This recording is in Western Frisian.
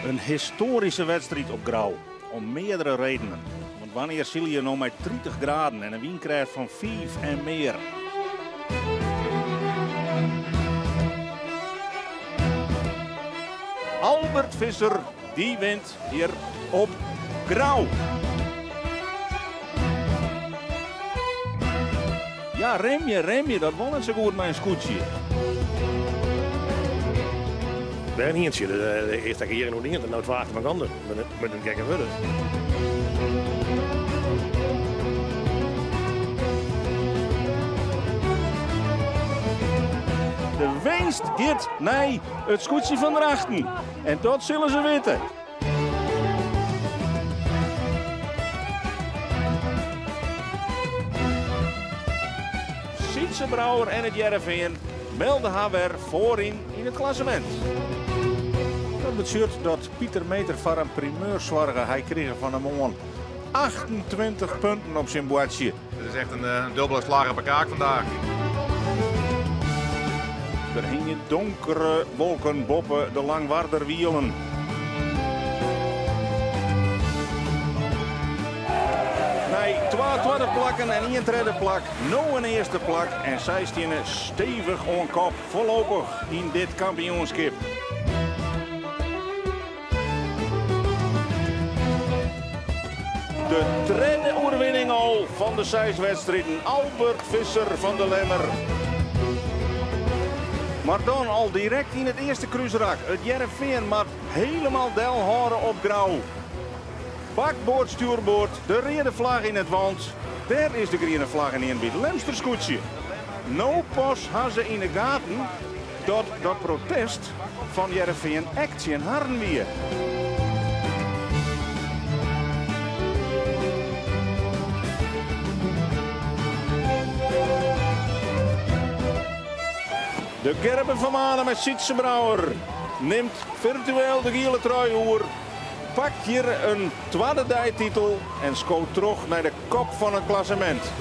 In histoaryske wedstriid op Grou. Om meardere redenen. Want wannear sile je no mei 30 graden en in wynkrêft fan 5 en mear? Albert Visser, dy wint hjir op Grou. Ja, remje, remje, dat wol net sa goed mei in skûtsje. Wer in ientsje, de earste kear hjir yn Oerdien, en no twa achter elkoar. Moat net gekker wurde. De winst giet nei it skûtsje fan Drachten. En dat sille se witte. Sytze Brouwer en it Hearrenfean melde har wer foaryn yn it klassemint. Dat betsjut dat Pieter Meeter foar in primeur soarge. Hy krige fan 'e moarn 28 punten op syn boardsje. Dit is echt in dubbele slach op 'e kaak vandaag. Der hingje donkere wolken boppe de Langwarder Wielen. Nei twa twadde plakken en ien tredde plak, no in earste plak en sy steane stevich oan kop foarlopich yn dit kampioenskip. De tredde oerwinning al fan de seis wedstriden. Albert Visser fan de Lemmer. Mar dan al direkt yn it earste krúsrak. It Hearrenfean moat helemaal delhâlde op Grou. Bakboard, stjoerboard, de reade flagge yn it want. Dêr is de griene flagge ynienen by it Lemster skûtsje. No pas ha se yn de gaten dat dat protest fan Hearrenfean ek tsjin harren wie. De Gerben van Manen mei Sytze Brouwer nimt firtueel de giele trui oer, pakt hjir in twadde deititel en skoot troch nei de kop fan it klassemint.